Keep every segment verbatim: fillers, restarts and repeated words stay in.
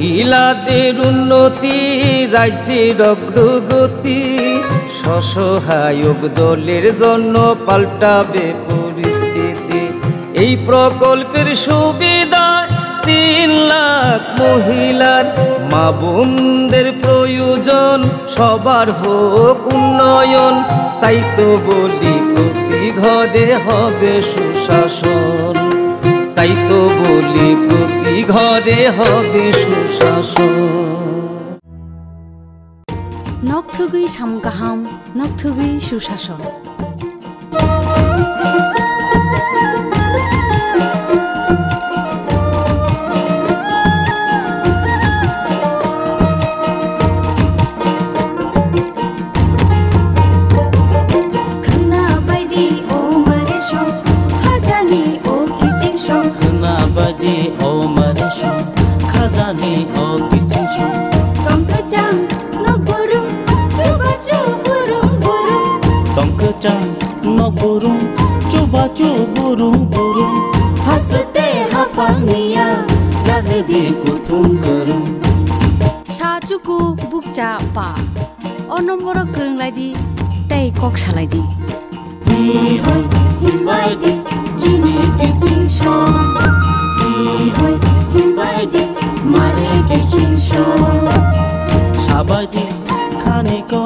মহিলাদের উন্নতি, রাজ্যের অগ্রগতি, স্বসহায়ক দলের জন্য পাল্টাবে পরিস্থিতি। এই প্রকল্পের সুবিধায় তিন লাখ মহিলার, মা বোনদের প্রয়োজন, সবার হোক উন্নয়ন। তাই তো বলি, প্রতি ঘরে হবে সুশাসন। তাই তো বলি, প্রতি ঘরে হবে সুশাসন। Nokthugwi samung kaham, nokthugwi susason. Khwna baidi o mare song, khajani o kiching song. Khwna baidi o mare song, khajani o kiching song. Tong kwchang nok burung, chubachu burung burung. Tong kwchang nok burung, chubachu burung burung. Haste hapang niya, lagdi kuthum kwrwng. Sa chuku bukcha pa. O nomboro kwrwng lai di, tei kok salai di. Hi hoi, himbai di, chini kiching song. Hi hoi, himbai di, mare kiching song. Sabai di, khani ko,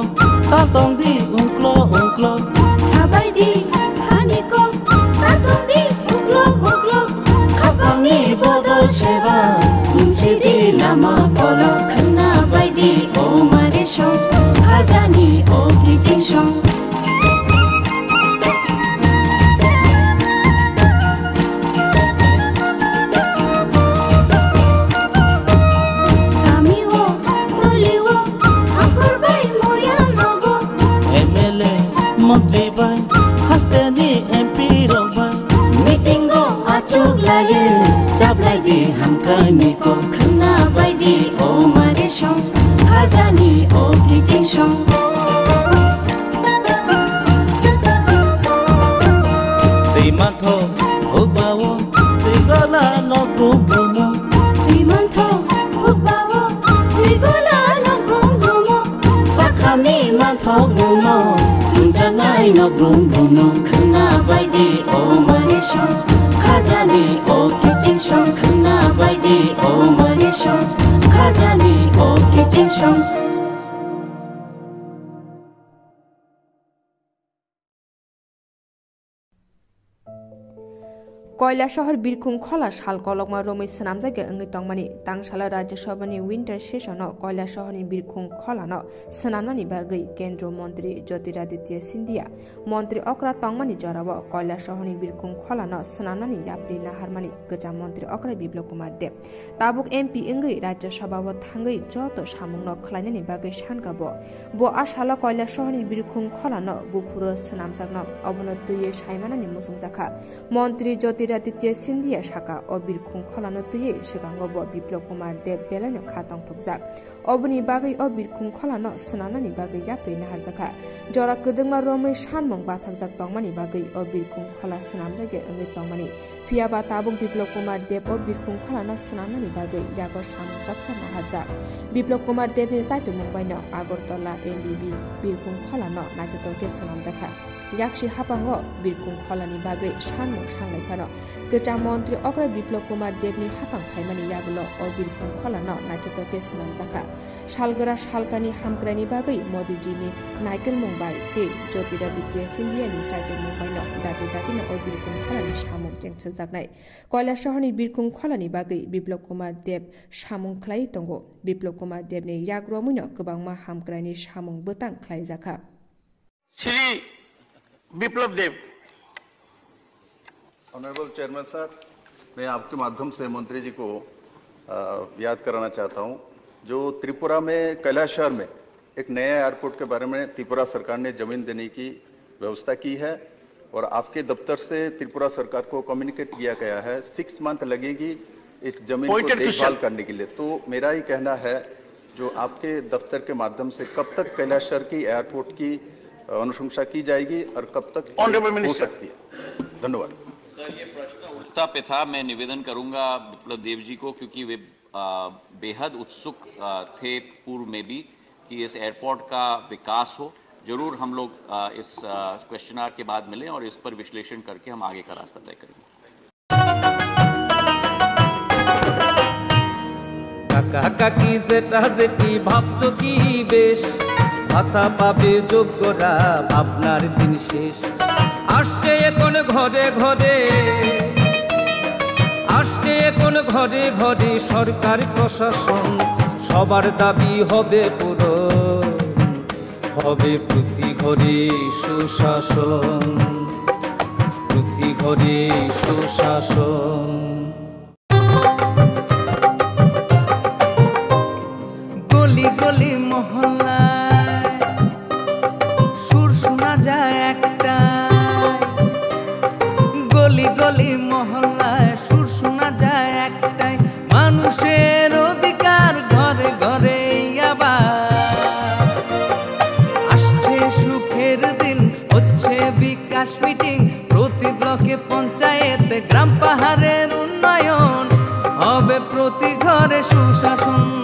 ta tong di, ungklo, ungklo. Sabai di, khani ko, ta tong di, ungklo, ungklo. Khapangni bodol seba, tumsidi lama kolok. Khwna baidi o mare song, khajani o kiching song. Kami o, toli o, hakhor bai moya nogo. M L A, montri bai, hasteni M P rok bai. Meeting o achuk laye, chablai di hamkrai ni kok. Khwna baidi o mare song, khajani o kiching song. Twi mantho hukbao, twi gola nok brum brumo. Twi mantho hukbao, twi gola nok brum brumo. Sakhani manthok mungno, tunjanai nok brum brum no. Khwna baidi o mare song, khajani o kiching song. Khwna baidi o mare song, khajani o kiching song. Koilasohor Birkhung Khola sal kolokma romwi swnamjakya wngwi tongmani, tangsala Rajya Sabhani winter session-o Koilasohorni Birkhung Kholano swnamnani bagwi Kendro Montri Jyotiraditya Scindia montri okra tongmani jorao Koilasohorni Birkhung Kholano swnamnani yapri naharmani kwcham montri okra Biplab Kumar Deb. Tabuk M P wngwi Rajya Sabha-o thangwi joto samungno khlainani bagwi sankha bo. Bo a salo Koilasohorni Birkhung Kholano buphuro swnamjakno, obono twiwi saimanani muchungjakha. Montri Jyotiraditya Scindia saka, o Birkhung Kholano twiwi swkango bo Biplab Kumar Deb belaino kha tongthokjak. Oboni bagwi o Birkhung Kholano swnamnani bagwi yapri naharjakha. Jora kwdwkma romwi sanmung bathakjak tongmani bagwi o Birkhung Khola swnamjakya wngwi tongmani. Phiya ba tabuk Biplab Kumar Deb o Birkhung Kholano swnamnani bagwi yago samung chopsa naharjak. Biplab Kumar Debni chaitumung baino Agartala M B B Birkhung Kholano naithotok khe swnamjakha. Yaksi haphango Birkhung Kholani bagwi sanmung sanglai phano, kwcham montri okra Biplab Kumar Debni haphang phaimani yagulo o Birkhung Kholano naithotok khe swnamjakha. Salgra salkani hamkraini bagwi Modijini naikolmung bai tei Jyotiraditya Scindiani chaitumung baino dati datino o Birkhung Kholani samung chengchakjaknai. Koilasohorni Birkhung Kholani bagwi Biplab Kumar Deb samung khlaiwi tongo. Biplab Kumar Debni yak romwino kwbangma hamkraini samung bwtang khlaijakha. Shri Biplab Deb. Honorable Chairman sir, मैं आपके माध्यम से मंत्री जी को, अ, याद कराना चाहता हूं, जो त्रिपुरा में कैलाश शहर में एक नया एयरपोर्ट के बारे में त्रिपुरा सरकार ने जमीन देने की व्यवस्था की है और आपके दफ्तर से त्रिपुरा सरकार को कम्युनिकेट किया गया है, सिक्स मंथ लगेगी इस जमीन को देखभाल करने के लिए। तो मेरा ये कहना है, जो आपके दफ्तर के माध्यम से कब तक कैलाश शहर की एयरपोर्ट की, अ, अनुशंसा की जाएगी और कब तक ये हो सकती है? धन्यवाद। सर, ये प्रश्न उड़ीसा पे था, मैं निवेदन करूंगा विप्लव देव जी को, क्योंकि वे अ, बेहद उत्सुक, अ, थे पूर्व में भी कि इस एयरपोर्ट का विकास हो। जरूर हम लोग, अ, इस, अ, क्वेश्चनर के बाद मिलें और इस पर विश्लेषण करके हम आगे का रास्ता तय करेंगे। কাকা কাকি জেঠা জেঠি ভাবছো কি বেশ, ভাতা পাবে যোগ্যরা, ভাবনার দিন শেষ। আসছে এখন ঘরে ঘরে, আসছে এখন ঘরে ঘরে সরকার প্রশাসন, সবার দাবি হবে পূরণ, হবে প্রতি ঘরে সুশাসন, প্রতি ঘরে সুশাসন। গলি গলি মহল্লায় সুর শোনা যায় একটাই, গলি গলি মহল্লায় সুর শোনা যায় একটাই, মানুষের অধিকার ঘরে ঘরে আবার। আসছে সুখের দিন, হচ্ছে বিকাশ মিটিং, প্রতি ব্লকে পঞ্চায়েতে গ্রাম পাহাড়ের উন্নয়ন, হবে প্রতি ঘরে সুশাসন।